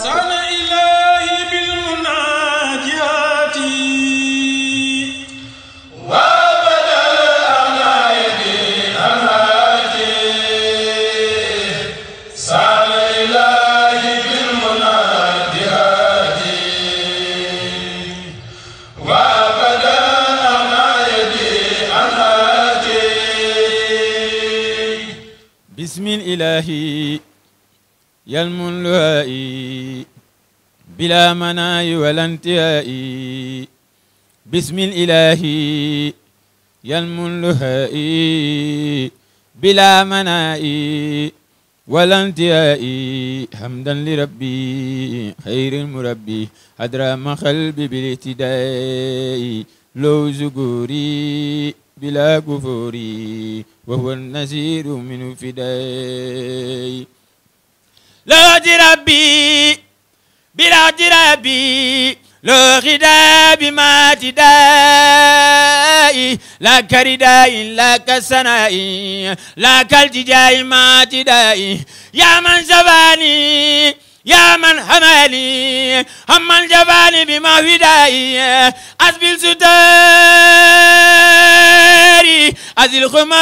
سال إلهي بالمناجات وبدل أعنايدي أنهاتي سال إلهي بالمناجات وبدل أعنايدي أنهاتي بسم الإله يلم اللهائي بلا مناي ولا انتهاء بسم الإله يلم اللهائي بلا مناي ولا انتهاء حمدا لربي خير المربي أدرى قلبي بالاهتداء لو زغوري بلا كفوري وهو النذير من فداء لا ربي بلا ربي لا غدا بما تداء لا كرداء لا كسناء لا كالتجاء ما تداء يا من زباني يا من حمالي هم الجبال بما فدائي أسبل ستاري أزل خماري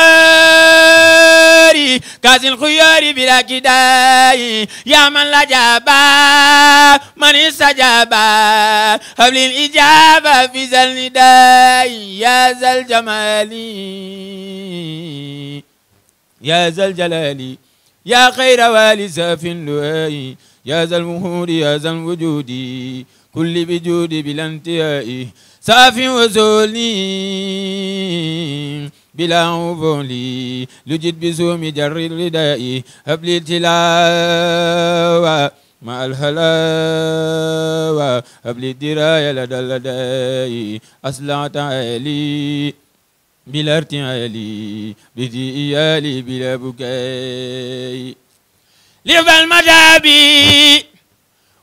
كازل خياري بلا كداي يا من لا جابا من استجابا قبل الإجابة في ذا النداء يا ذا الجمال يا ذا الجلال يا خير والي ساف اللؤي يا ذا الوهود يا ذا الوجود كل بجود بلا انتهاء ساف وزولي بلا عفولي لجد بزوم جر الرداء هب لي التلاوة مع الهلاوة هب لي الدراية لدى اللداء أصلعت عالي بلا ارتعالي بدي إيالي بلا بكاي لف المدابي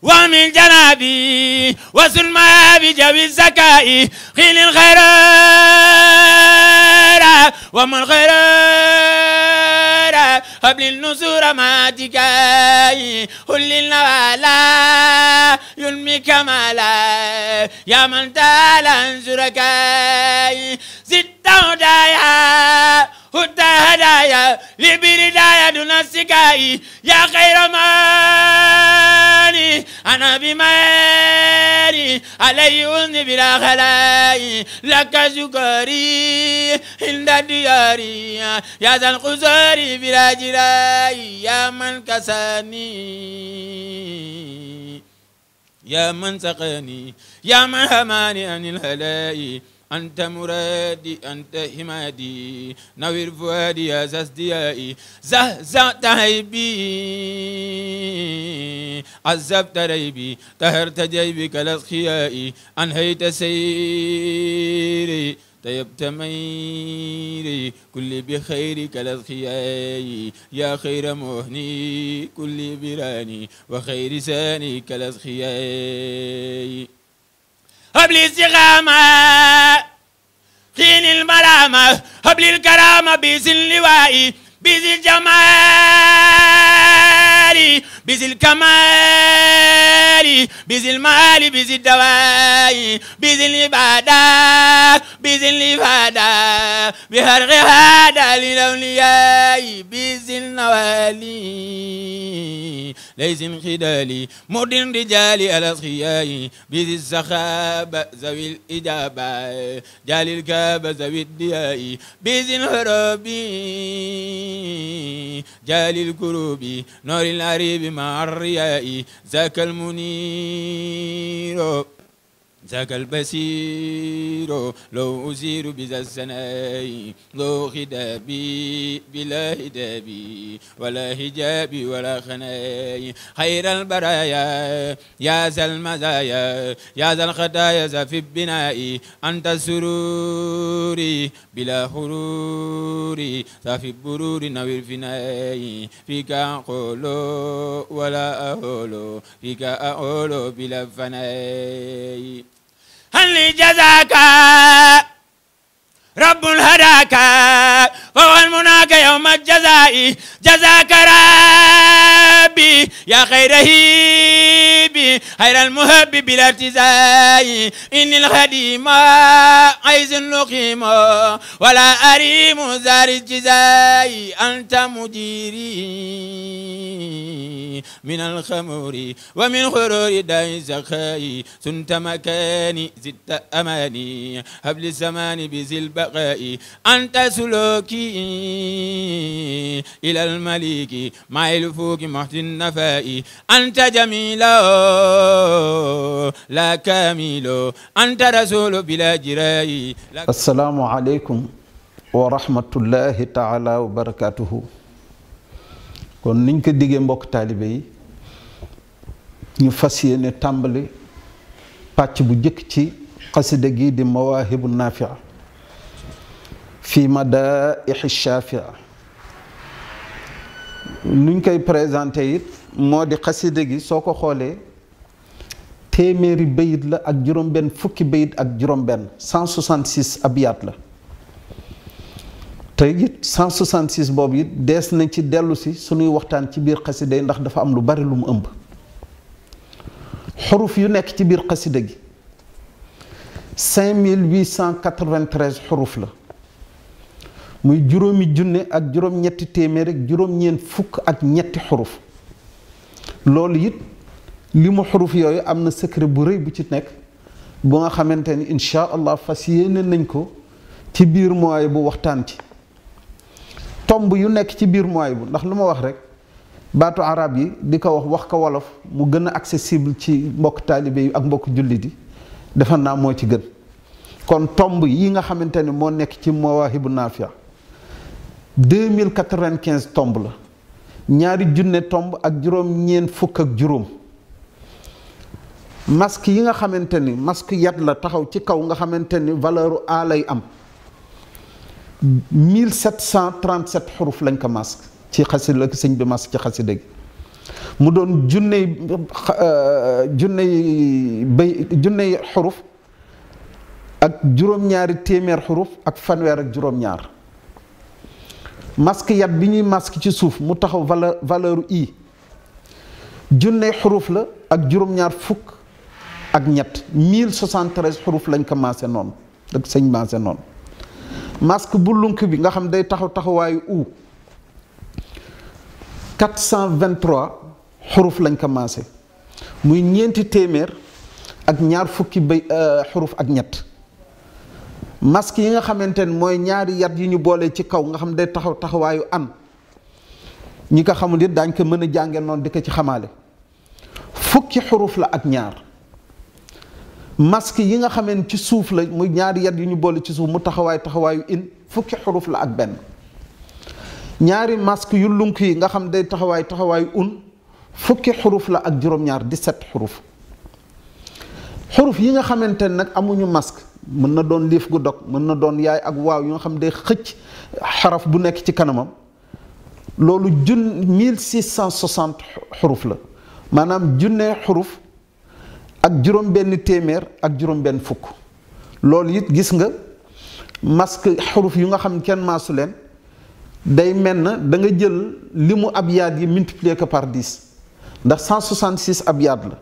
ومن جنابي وسلما بجوي الزكاء خيل الخير ومن خير قبل النصور ما تكاي كل النوالا ينمي كمالا يا من تعالى انزركاي ست هدايا هدى هدايا لبردايا دون السكاي يا خير ماني أنا بماني علي أذني بلا خلاي لك شكري عند دياري يا ذا القصور بلا جراي يا من كساني يا من سقاني يا من هماني عن الهلاي أنت مرادي أنت حمادي نوير فؤادي يا زازديائي زهزت عيبي عذبت ريبي طهرت جيبي كالأسخيائي أنهيت سيري طيبت ميري كل بخير كالأسخيائي يا خير مهني كل براني وخير ساني كالأسخيائي هب لي استقامة خين الملامة هب لي الكرامة بيز اللواء بيز الجمال بيز الكمال بيز المال بيز الدواء بيز العبادة بيز العبادة بهرغ هذا للأولياء بيز النوالي ليس خدالي مدن رجالي الأسخياء بيز السخاب ذوي الإجابة جال الكاب ذوي الدياء بيز الهربي جال الكروبي نور العريب مع الرياء ذاك المنير ذاك البصير لو أزير بذا السناء لو خدابي بلا هدابي ولا هجابي ولا خناي خير البرايا يا ذا المزايا يا ذا الخطايا ذا في البناء أنت سروري بلا خروري ذا في البرور نوير فناي فيك أقول ولا أقول فيك أقول بلا فناي هل جزاك رب هداك فهو المناك يوم الجزاء جزاك ربي يا خير هيبي خير المهب بلا ارتزاي إن الخديم عايز اللقيم ولا أريم زار الجزاي أنت مديري من الخمور ومن خرور داي زخاي سنت مكاني زدت أماني هبل الزمان بذي البقاء أنت سلوكي إلى المليك مع الفوق محسن النفاء أنت جميل لا كامل أنت رسول بلا جراء. السلام عليكم ورحمة الله تعالى وبركاته. kon niñ ko diggee mbokk taalibe yi ñu fas yéene tàmbali pàcc bu jëkk ci xasida gi di Mawahibou Nafih fi madaihi shafia. nuñ koy présenté it moo di xasida gi soo ko xoolee téeméeri bayit la ak juróom benn fukki bayit ak juróom benn 166 abiyat la te it 166 boobu it dees na ci dellu si suñuy waxtaan ci biir xasida yi ndax dafa am lu bari lu mu ëmb. xuruf yu nekk ci biir xasida gi 5893 xuruf la muy juróomi junne ak juróom-ñetti téeméer ak juróom-ñeent fukk ak ñetti xuruf. loolu it li mu xuruf yooyu am na secret bu rëy bu ci nekk bu nga xamante ni incha allah fas yéene nañ ko ci biir Mawahibou bu waxtaan ci tomb yu nekk ci biir Mawahibou bu ndax lu ma wax rek baatu arab yi di ko wax ko wolof mu gën a accessible ci mbokk taalibe yi ak mbokk jullit yi defe naa moo ci gën. kon tomb yi nga xamante ni moo nekk ci Mawahibou Nafih 2095 tomb la ñaari junne tomb ak juróom-ñeent fukk ak juróom. masque yi nga xamante ni masque yat la taxaw ci kaw nga xamante ni valeur A lay am 1737 xuruf lañ ko masque ci xasida la sëñ bi masque ci xasida gi mu doon junney xuruf ak juróom-ñaari téeméer xuruf ak fanweer ak juróom-ñaar. masque yat bi ñuy masque ci suuf mu taxaw valeur I junney xuruf la ak juróom-ñaar fukk ak ñett 1073 xuruf lañ ko maase noonu ak sëñ maase noonu. masque bu lunk bi nga xam day taxawaayu U 423 xuruf lañ ko maase muy ñeenti téeméer ak ñaar fukki xuruf ak ñett. masque yi nga xamante ne mooy ñaari yat yi ñu boole ci kaw nga xam day taxawaayu an ñi ko xamul it daañ ko mën a jànge noonu di ko ci xamaale fukki xuruf la ak ñaar. masque yi nga xamante ci suuf la muy ñaari yat yu ñu boole ci suuf mu taxawaayu in fukki xuruf la ak benn. ñaari masque yu lunk yi nga xam day taxawaayu un fukki xuruf la ak juróom-ñaar 17 xuruf. xuruf yi nga xamante ne nag amuñu masque mën na doon liif gu dog mën na doon yaay ak waaw yu nga xam day xëcc xaraf bu nekk ci kanamam loolu 1660 xuruf la maanaam junne xuruf ak juróom benn téeméer ak juróom benn fukk. loolu it gis nga masque xuruf yu nga xam kenn maasu leen day mel na da nga jël limu abyaat yi multiplier ko par 10 ndax 166 abyaat la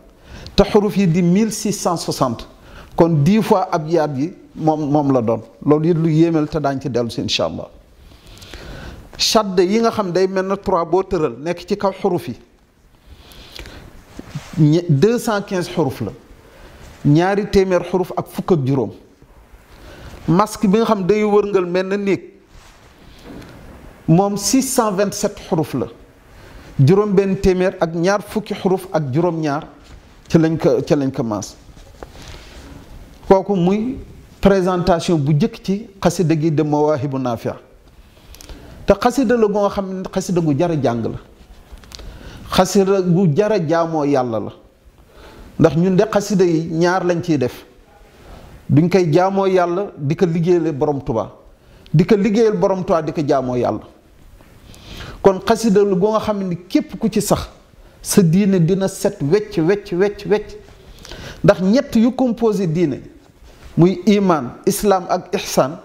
te xuruf yi di 1660 kon 10 fois abyaat yi moom la doon. loolu it lu yéemel te daañ ci dellu si incha allah. shadd yi nga xam day mel na 3 boo tëral nekk ci kaw xuruf yi 215 xuruf la ñaari téeméer xuruf ak fukk ak juróom. masque bi nga xam day wërngal mel na néeg moom 627 xuruf la juróom benn téeméer ak ñaar fukki xuruf ak juróom-ñaar ci lañ ko maas. kooku muy présentation bu jëkk ci xasida gi de Mawahibou Nafih te xasida la goo xam ne xasida gu jar a jàng la xasida gu jar a jaamoo yàlla la ndax ñun de xasida yi ñaar lañ ciy def duñ koy jaamoo yàlla di ko liggéeyal borom Tuubaa di ko liggéeyal borom Tuubaa di ko jaamoo yàlla. kon xasida la goo nga xam ne képp ku ci sax sa diine dina set wecc ndax ñett yu composé diine muy iman islam ak ihsan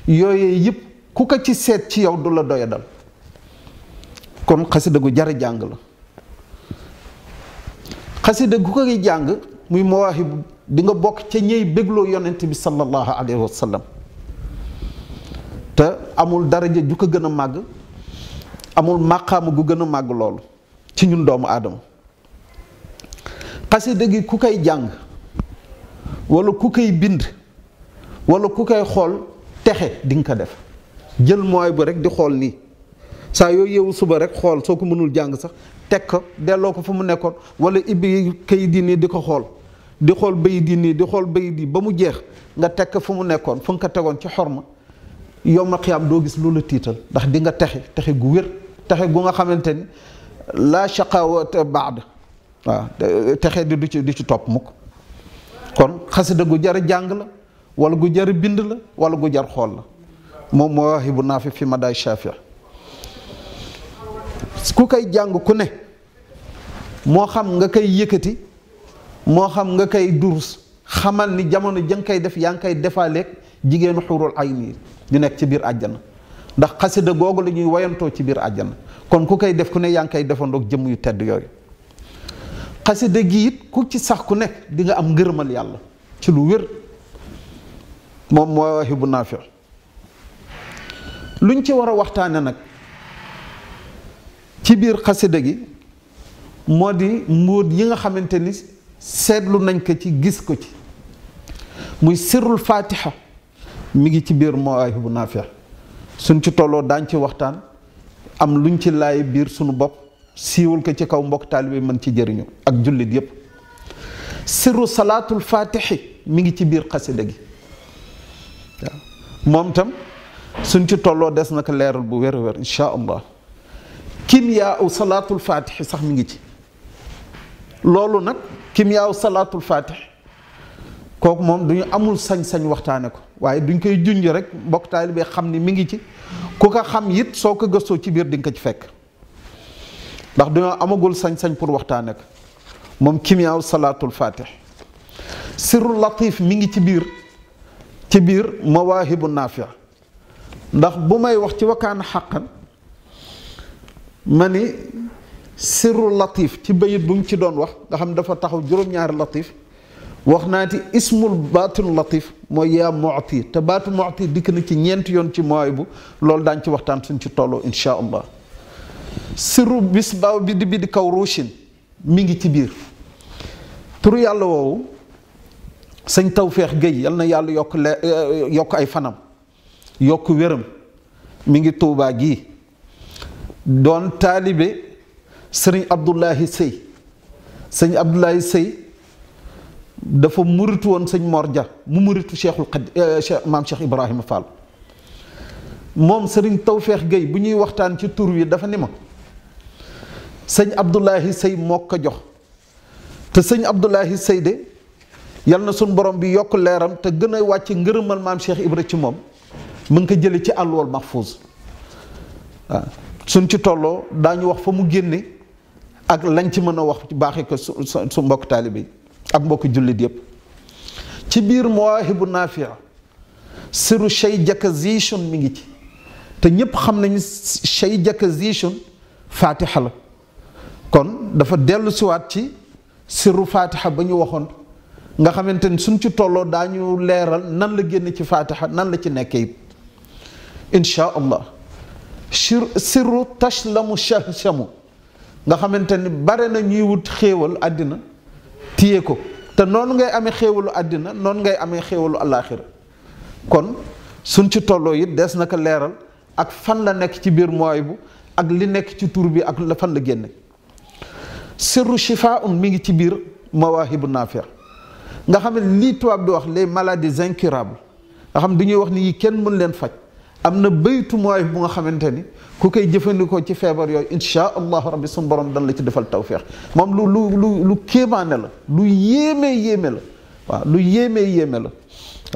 yooyee yëpp ku ko ci seet ci yow du la doyadal kon xasida gu jar a jàng la xasida gu koy jàng muy mawaahibu di nga bokk ca ñey bégloo yonent bi sallallahu alayhi wa sallam te amul daraja ju ko gën a màgg amul màqaama gu gën a màgg loolu ci ñun doomu aadama xasida gi ku koy jàng wala ku koy bind wala ku koy xool texe di nga ko def jël mooy bu rek di xool nii saa yoo yeewu suba rek xool soo ko mënul jàng sax teg ko delloo ko fu mu nekkoon wala ibbi kayit yi nii di ko xool di xool bayit yi nii di xool bayit yi ba mu jeex nga teg ko fu mu nekkoon fu nga ko tegoon ci xorma yawma xiyaam doo gis lu la tiital ndax di nga texe gu wér texe gu nga xamante ni laa shaqawata baad waaw texe di du ci topp mukk kon xasida gu jar jàng la wala gu jar bind la wala gu jar xool la moom Mawahibou Naafih fi madaay Shafii ku koy jàng ku ne moo xam nga koy yëkkati moo xam nga koy durus xamal ni jamono ja nga koy def yaa ngi koy defaaleeg jigéenu xuurul ayni yi di nekk ci biir àjjana ndax xasida googu la ñuy wayantoo ci biir àjjana kon ku koy def ku ne yaa ngi koy defandoog jëmm yu tedd yooyu xasida gi it ku ci sax ku nekk di nga am ngërëmal yàlla ci lu wér moom Mawahibou Naafih luñ ci war a waxtaane nag ci biir xasida gi moo di mbóot yi nga xamante ni seetlu nañ ko ci gis ko ci muy sirrul fatiha mi ngi ci biir Mawahibou Naafih suñ ci tolloo daañ ci waxtaan am luñ ci laay biir suñu bopp siiwul ko ci kaw mbokk taalibe mën ci jëriñu ak jullit yépp sirru salaatul fatihi mi ngi ci biir xasida gi waaw moom tam suñ ci tolloo des na ko leeral bu wér a wér insha allah kimyaa u salaatul fatihi sax mi ngi ci loolu nag kimyaa u salaatul fatihi kooku moom duñu amul sañ-sañ waxtaane ko waaye duñ koy junj rek mbokk taalibe xam ni mi ngi ci ku ko xam it soo ko gëstoo ci biir di nga ko ci fekk ndax dañoo amagul sañ-sañ pour waxtaane ko moom kimiyaaw salaatul fatih sirru latif mi ngi ci biir Mawahibou Naafih ndax bu may wax ci wakkaan xaqan ma ni sirru latif ci bayit bu ñu ci doon wax nga xam dafa taxaw juróom-ñaari latif wax naa ti ismul baatul latif mooy yaa mu'ti te baatu mu'ti dikk na ci ñeenti yoon ci Mawahibou loolu daañ ci waxtaan suñ ci tolloo insha allah sirru bis baaw bi di kaw ruushin mi ngi ci biir turu yàlla woowu sëñ Tawfeex Géy yal na yàlla yokk ay fanam yokk wéram mi ngi Tuubaa gii doon taalibe sëriñ Abdullahi Sëy sëñ Abdullahi Sëy dafa muritu woon sëñ Mor Dia mu muritu maam Cheikh Ibrahima Fall moom sëriñ Tawfeex Géy bu ñuy waxtaan ci tur wi dafa ni ma sëñ Abdullahi Sëy moo ko jox te sëñ Abdullahi Sëy de yal na suñ borom bi yokk leeram te gën a wàcc ngërëmal maam Cheikh Ibra ci moom mu ngi ko jële ci àlluwal mahfuuz waaw suñ ci tolloo daañu wax fa mu génne ak lañ ci mën a wax baaxee ko su mbokk taalibe yi ak mbokk jullit yépp ci biir Mawahibou Naafih siru shay jakazishun mi ngi ci te ñépp xam nañu shay jakazishun fatiha la kon dafa dellu siwaat ci siru fatiha ba ñu waxoon nga xamante ni suñ ci tolloo daañu leeral nan la génn ci fatiha nan la ci nekkee it insha allah siru tashlamu shahshamu nga xamante ni bare na ñuy wut xéewal àddina téye ko te noonu ngay amee xéewalu àddina noonu ngay amee xéewalu alaaxira kon suñ ci tolloo it des na ko leeral ak fan la nekk ci biir Mawahibou ak li nekk ci tur bi ak la fan la génne sirru shifaa'un mi ngi ci biir Mawahibou Naafih nga xam ne lii tubaab di wax les maladies incurables nga xam dañuy wax ni yi kenn mën leen faj am na baytu Mawahibou bu nga xamante ni ku koy jëfandikoo ci feebar yooyu insha allahu rabbi suñu borom dan la ci defal tawfeex moom lu kéemaane la lu yéeme la waaw lu yéeme la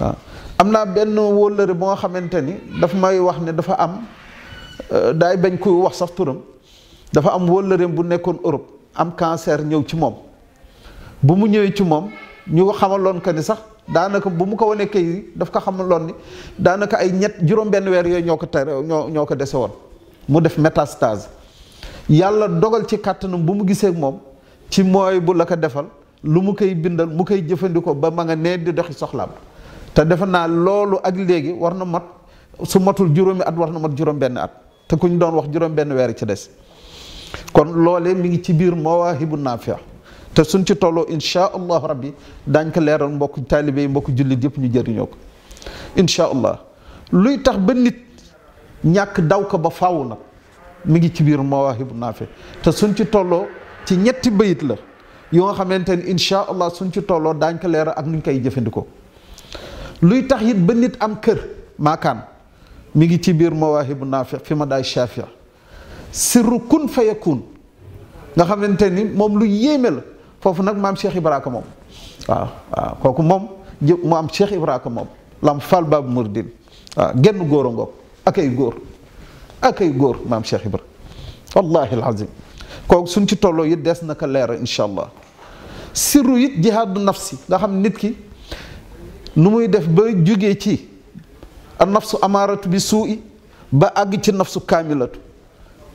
waaw am naa benn wóllëre bu nga xamante ni daf may wax ne dafa am daay bañ koy wax sax turam dafa am wóllëreem bu nekkoon Europe am cancer ñëw ci moom bu mu ñëwee ci moom ñu ko xamaloon que ni sax daanaka bu mu ko wanee kay daf ko xamaloon ni daanaka ay juróom-benn weer yooyu ñoo ko tere ñoo ko dese woon mu def métastase yàlla dogal ci kàttanam bu mu gisee moom ci mooy bu la ko defal lu mu koy bindal mu koy jëfandikoo ba ma nga nee di doxi soxlaam te defe naa loolu ak léegi war na mat su matul juróomi at war na mat juróom benn at te ku ñu doon wax juróom benn weer ci des kon loolee mi ngi ci biir Mawahibou Nafih te suñ ci tolloo insha allahu rabbi daañ ko leeral mbokk taalibe yi mbokk jullit yëpp ñu jëriñoo ko insha allah luy tax ba nit ñàkk daw ko ba faaw nag mi ngi ci biir Mawahibou Nafih te suñ ci tolloo ci ñetti bayit la yoo nga xamante ni insha allah suñ ci tolloo daañ ko leeral ak nuñ koy jëfandikoo luy tax it ba nit am kër maakaan mi ngi ci biir Mawahibou Nafih fi ma daay Shafia sirru kun fayakun nga xamante ni moom lu yéeme la foofu nag maam Cheikh Ibrahima moom waaw waaw kooku moom mu am Cheikh Ibrahima moom lam fal babu murdin waaw genn góor a ngoog ak ay góor maam Cheikh Ibrahima wallahi alazim kooku suñ ci tolloo it des na ko leeral incha allah sirru it jihaadu nafsi nga xam nit ki nu muy def ba jógee ci a nafsu amaaratu bi suu'i ba àgg ci nafsu kaamilatu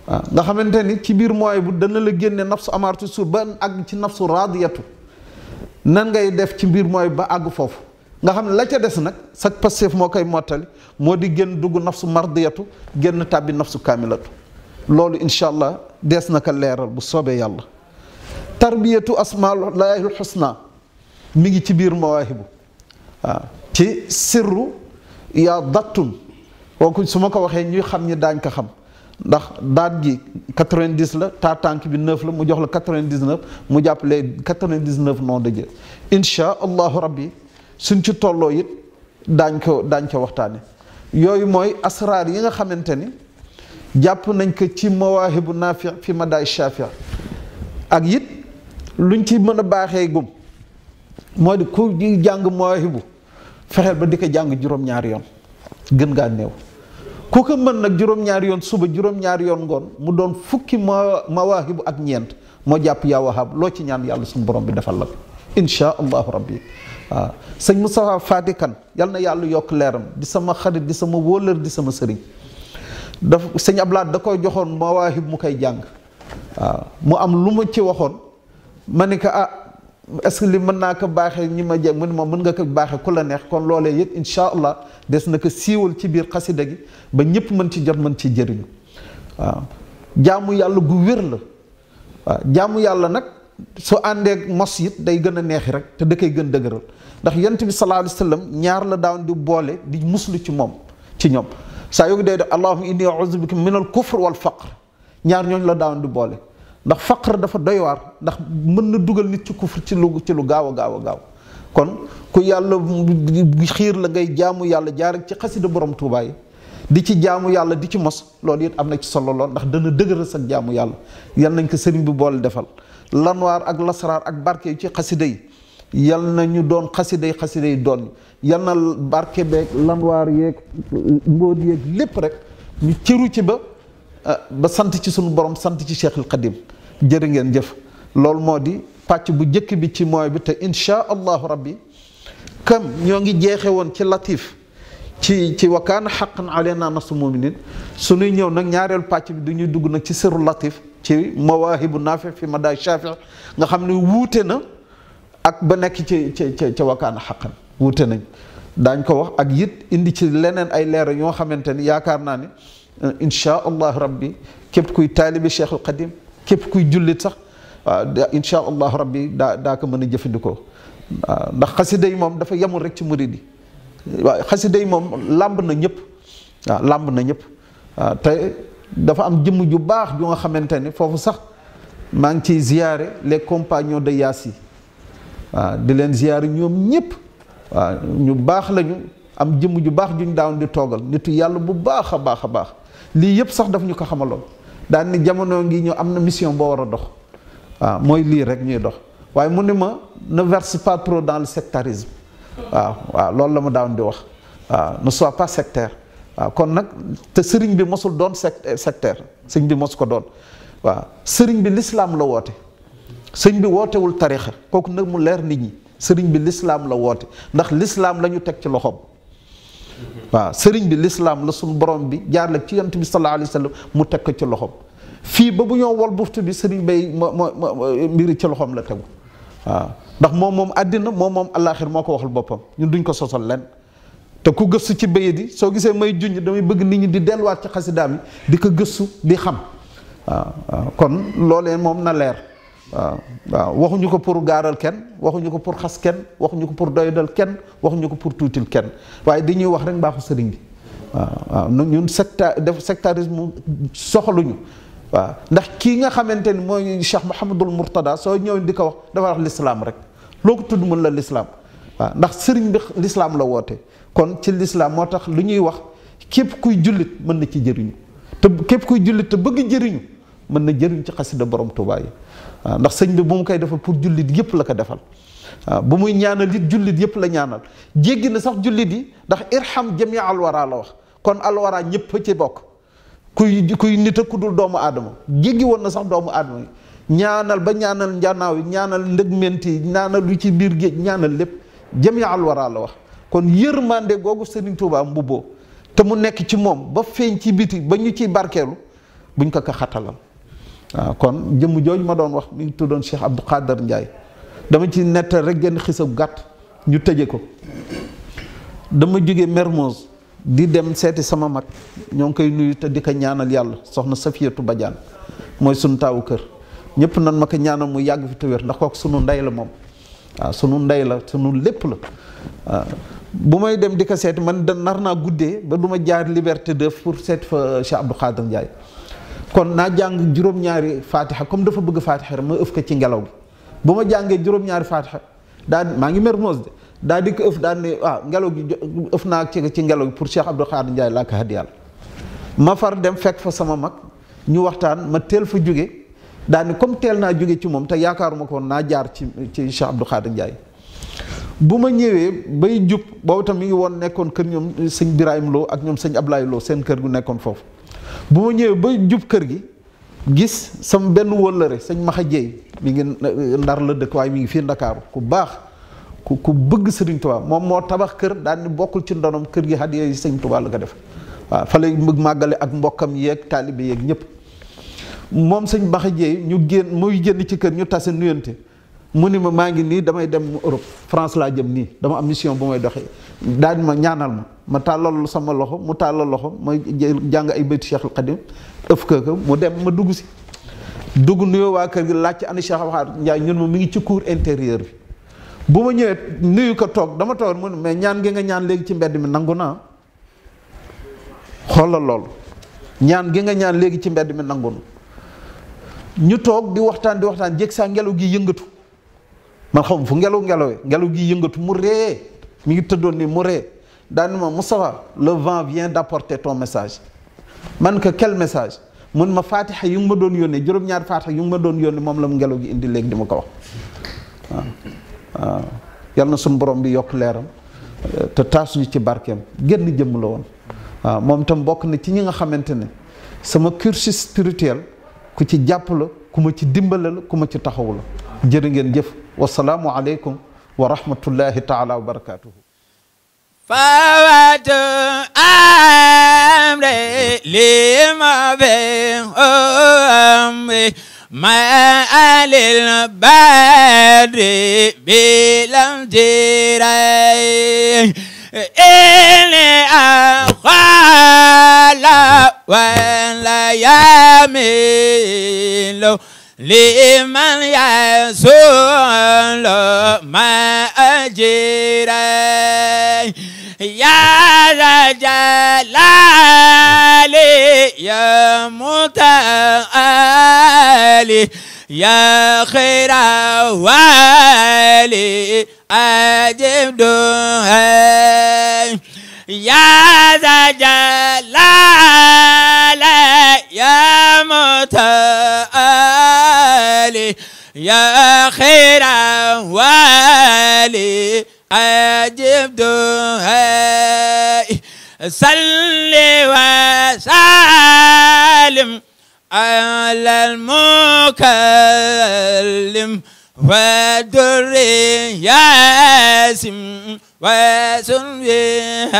waaw nga xamante ni ci biir mooy bu dana la génne nafsu amaaratu suu ba àgg ci nafsu raadiyatu nan ngay def ci biir mooy ba àgg foofu nga xam ne la ca des nag sa passeef moo koy mottali moo di génn dugg nafsu mardiyatu génn tàbbi nafsu kaamilatu loolu incha allah dees na ko leeral bu soobee yàlla tarbiyatu asmaa'ullaahil husna mi ngi ci biir mawaahibu waaw ci sirru yaa dattun kooku su ma ko waxee ñuy xam ñi daañ ko xam ndax daat gi 90 la taa tànk bi 9 la mu jox la 99 mu jàppale 99 nom de Dieu insha allahu rabbi suñ ci tolloo it daañ ko waxtaane yooyu mooy asraar yi nga xamante ni jàpp nañ ko ci Mawahibou Nafih fi madaay Shafia ak it luñ ci mën a baaxee gum moo di ku jàng Mawahibou fexeel ba di ko jàng juróom-ñaari yoon gën ngaa néew ku ko mën nag juróom-ñaari yoon suba juróom-ñaari yoon ngoon mu doon fukki Mawahibou ak ñeent moo jàpp yaa Wahab loo ci ñaan yàlla suñu borom bi defal la ko insha allahu rabbi waaw sëñ Moustapha Fatikan yal na yàlla yokk leeram di sama xarit di sama wóolër di sama sëriñ daf sëñ Ablaat da koy joxoon Mawahib mu koy jàng waaw mu am lu ma ci waxoon ma ni ko est-ce que li mën naa ko baaxee ñi ma jeg mu ne ma mën nga ko baaxee ku la neex kon loolee yëpp insha allah des na ko siiwal ci biir xasida gi ba ñëpp mën ci jot mën ci jëriñu waaw jaamu yàlla gu wér la waaw jaamu yàlla nag su àndeek mos it day gën a neexi rek te da koy gën dëgëral ndax yonent bi sallallahu alayhi wa sallam ñaar la daan di boole di muslu ci moom ci ñoom saa yoogu day def allahumma inni a'udhu bika min al kufr wal faqr ñaar ñooñu la daan di boole ndax faqr dafa doy waar ndax mën na dugal nit ci kufr ci lu gaaw a gaaw kon ku yàlla xiir la ngay jaamu yàlla jaar ci xasida borom Tuubaa yi di ci jaamu yàlla di ci mos loolu it am na ci solo lool ndax dana dëgëral sa jaamu yàlla yal nañ ko sëriñ bi boole defal lanwaar ak lasaraar ak barke yu ci xasida yi yal na ñu doon xasida yi doon yal na barke beeg lanwaar yeeg mbóot yeeg lépp rek ñu cëru ci ba sant ci sunu borom sant ci Cheikhul Xadim jërë ngeen jëf loolu moo di pàcc bu njëkk bi ci mooy bi te insha allahu rabbi kam ñoo ngi jeexe woon ci latif ci wa kaana haqqan alaynaa nasrul mu'miniin suñuy ñëw nag ñaareelu pàcc bi du ñuy dugg nag ci sirru latif ci Mawahibou Nafih fi madaay Shafii nga xam ne wuute na ak ba nekk ci wa kaana haqqan wuute nañ daañ ko wax ak it indi ci leneen ay leeral yoo xamante ni yaakaar naa ni insha allah rabbi képp kuy taalibi Cheikhul Xadim képp kuy jullit sax waaw insha allah rabbi daa ko mën a jëfandikoo waaw ndax xasida yi moom dafa yemul rek ci murid yi waaw xasida yi moom làmb na ñëpp waaw làmb na ñëpp waaw te dafa am jëmm ju baax ju nga xamante ni foofu sax maa ngi ciy ziyaare les compagnons de Yassi waaw di leen ziyaare ñoom ñëpp waaw ñu baax lañu am jëmm ju baax juñ daawoon di toogal nitu yàlla bu baax a baax a baax lii yëpp sax daf ñu ko xamaloon daan ni jamono ngi ñëw am na mission boo war a dox waaw mooy lii rek ñuy dox waaye mu ne ma ne verse pas trop dans le sectarisme waaw loolu la ma daawoon di wax waaw ne sois pas sectaire waaw kon nag te sëriñ bi mosul doon sectaire sëriñ bi mosu ko doon waaw sëriñ bi lislaam la woote sëriñ bi wootewul tarixa kooku nag mu leer nit ñi sëriñ bi lislaam la woote ndax lislaam la ñu teg ci loxoom waaw sëriñ bi lislaam la suñu borom bi jaar la ci yonent bi sallallahu alayhi wa sallam mu teg ko ci loxoom fii ba bu ñoo wol buftu bi sëriñ bay mbiri ci loxoom la tegu waaw ndax moom àddina moom àllaaxir moo ko waxal boppam ñun duñ ko sosal len te ku gëstu ci bayit yi soo gisee may junj damay bëgg nit ñi di delluwaat ci xasidaam yi di ko gëstu di xam waaw kon loolee moom na leer waaw waxuñu ko pour gaaral kenn waxuñu ko pour xas kenn waxuñu ko pour doydal kenn waxuñu ko pour tuutil kenn waaye dañuy wax rek mbaaxu sëriñ bi waaw ñun sectarisme soxaluñu waaw ndax kii nga xamante ni mooy Cheikh Mouhamadul Mourtada soo ñëw di ko wax dafa wax lislaam rek loo ko tudd mën la lislaam waaw ndax sëriñ bi lislaam la woote kon ci lislaam moo tax lu ñuy wax képp kuy jullit mën na ci jëriñu te képp kuy jullit te bëgg jëriñu mën na jëriñ ci xasida borom Tuubaa yi waaw ndax sëñ bi bu mu koy defal pour jullit yëpp la ko defal waaw bu muy ñaanal it jullit yëpp la ñaanal jéggi na sax jullit yi ndax irham jami alwara la wax kon alwara ñëpp ci bokk kuy nit ak ku dul doomu aadama jéggi woon na sax doomu aadama yi ñaanal ba ñaanal njanaaw yi ñaanal ndëgment yi ñaanal lu ci biir géej ñaanal lépp jami alwara la wax kon yërmande googu Sëriñ Tuubaa mbubboo te mu nekk ci moom ba feeñ ci biti ba ñu ciy barkeelu buñ ko xatalal waaw kon jëmm jooju ma doon wax mi ngi tuddoon Cheikh Abdou Khader Ndiaye dama ci nettal rek genn xisab gàtt ñu tëje ko dama jóge Mermoz di dem seeti sama mag ñoo ngi koy nuyu te di ko ñaanal yàlla soxna Safiyatu Badiane mooy sunu taawu kër ñëpp nan ma ko ñaanal mu yàgg fi te wér ndax kooku sunu ndey la moom waaw sunu ndey la sunu lépp la waaw bu may dem di ko seeti man da nar naa guddee ba du ma jaar Liberté 2 pour seeti fa Cheikh Abdou Khader Ndiaye kon naa jàng juróom-ñaari fatiha comme dafa bëgg fatiha rek ma ëf ko ci ngelaw gi bu ma jàngee juróom-ñaari fatiha daal maa ngi Mermoz de daal di ko ëf daal ne waaw ngelaw gi ëf naa ci ngelaw gi pour Cheikh Abdou Khader Ndiaye laa ko hadiyal ma far dem fekk fa sama mag ñu waxtaan ma teel fa jóge daal ni comme teel naa jóge ci moom te yaakaaruma ko woon naa jaar ci Cheikh Abdou Khader Ndiaye bu ma ñëwee bay jub boobu tam mi ngi woon nekkoon kër ñoom sëñ Birahim Lo ak ñoom sëñ Ablaye Lo seen kër gu nekkoon foofu bu ma ñëwee bay jub kër gi gis sama benn wóllëre sëñ Maxa Jeey mi ngi Ndar la dëkk waaye mi ngi fii Ndakaaru ku baax ku bëgg Sëriñ Tuubaa moom moo tabax kër daal ni bokkul ci ndonom kër gi hadiya yi Sëriñ Tuubaa la ko def waaw fa lay màggale ak mbokkam yeeg taalibe yeeg ñëpp moom sëñ Maxa Jeey ñu génn muy génn ci kër ñu tase nuyante mu ni ma maa ngi nii damay dem Europe France laa jëm nii dama am mission bu may doxee daal di ma ñaanal ma tàllal sama loxo mu tàllal loxo ma jàng ay bayti Cheikhul Khadim ëf ko mu dem ma dugg si dugg nuyoo waa kër gi laaj ci ani Cheikh Abdou Khader Ndiaye ñun ma mi ngi ci cour intérieur bi bu ma ñëwee nuyu ko toog dama toog mu ne mais ñaan gi nga ñaan léegi ci mbedd mi nangu naa xoolal loolu ñaan gi nga ñaan léegi ci mbedd mi nangu na ñu toog di waxtaan jéeg saa ngelaw gi yëngatu man xam fu ngelaw gi yëngatu mu ree mi ngi tëddoon ni mu ree daani ma Moustapha le vent vient d'apporter ton message man que quel message mun ma fatiha yu ngi ma doon yónnee juróom-ñaari fatiha yu ngi ma doon yónnee moom la mu ngelaw gi indi léegi di ma ko wax waaw yal na suñu borom bi yokk leeram te taasuñu ci barkeem génn jëmm la woon waaw moom itam bokk na ci ñi nga xamante ne sama cursus spirituel ku ci jàpp la ku ma ci dimbale la ku ma ci taxawu la jërë ngeen jëf wasalaamu aleykum wa rahmatullahi taala wa barakatuhu فوات أمري لما بأمري ما للبدر بلم جيري إني أخال ولا يميل لمن يسول ما أجري يا ذا الجلال يا متعالي يا خير والي أجب دعائي يا ذا الجلال يا متعالي يا خير والي أجب دعائي صل وسلم على المكلم ودر ياسم وسنبه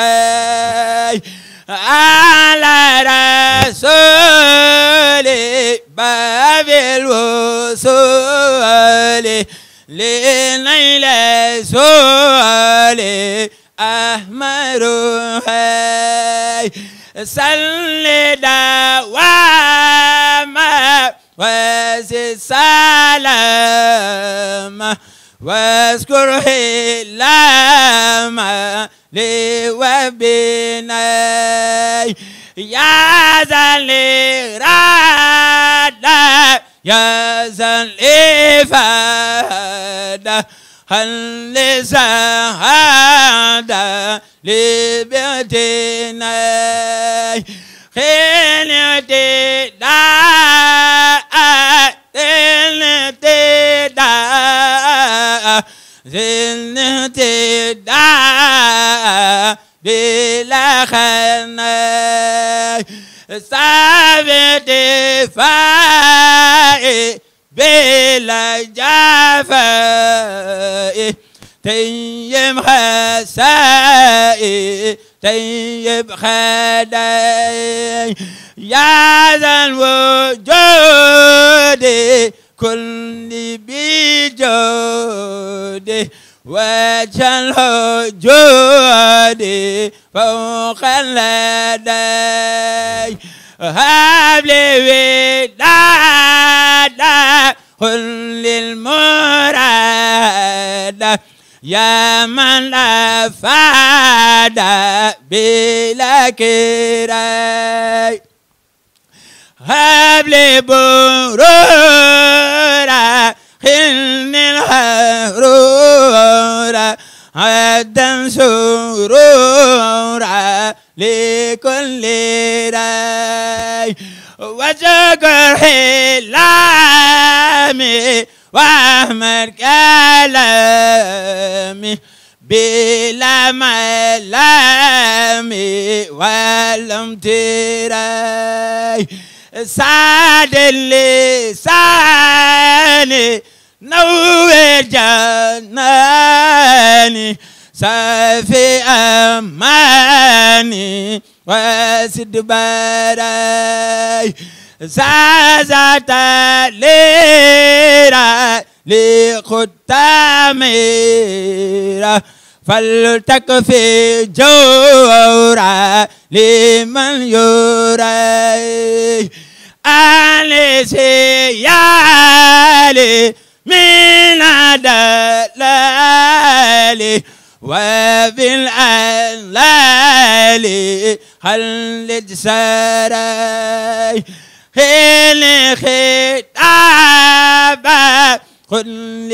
على رسول باب الوصول لنيل السؤال أحمر صل دواما وسلام واذكره لما لوبنا يا ذا الإرادة يا ذا الإفادة هل لسهادة لبيتنا خلتي زلت بلا خنا ثابت فائي بلا جفاء طيب خسائي طيب خداي يا ذا الوجود كل بجود وجه الوجود فوق اللدي هب لي ودادا كل المراد يا من أفاد بلا كراي هب لي برورا خلن الحرورا عدا سرورا لكل راي وذكر حلامي واحمد كلامي بلا ملامي ولم تراي سعد اللسان نور جناني سافي أماني واسد باراي زازات ليرا لختاميرا فلتكفي جورا لمن يراي آلي سيالي من دلالي وبالألال خلد سراي خيل خطابا كل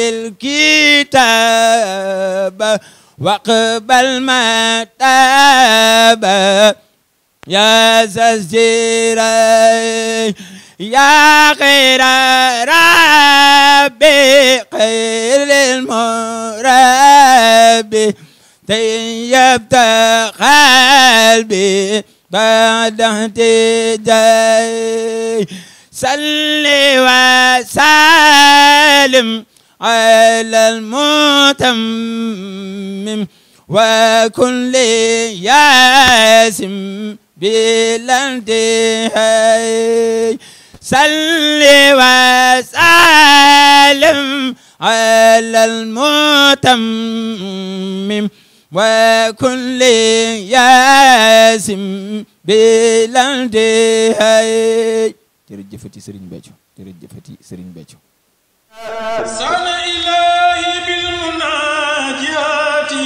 الكتاب واقبل ما تاب يا زجيري يا خير ربي خير المربي طيبت قلبي بعد اهتداي صل وسلم على المتمم وكل ياسم بلا انتهاء صل وسلم على المتمم وكل ياسم بلا انتهاء jërëjëfati Serigne Béthio jërëjëfati Serigne Béthio sana ilahi bil munajati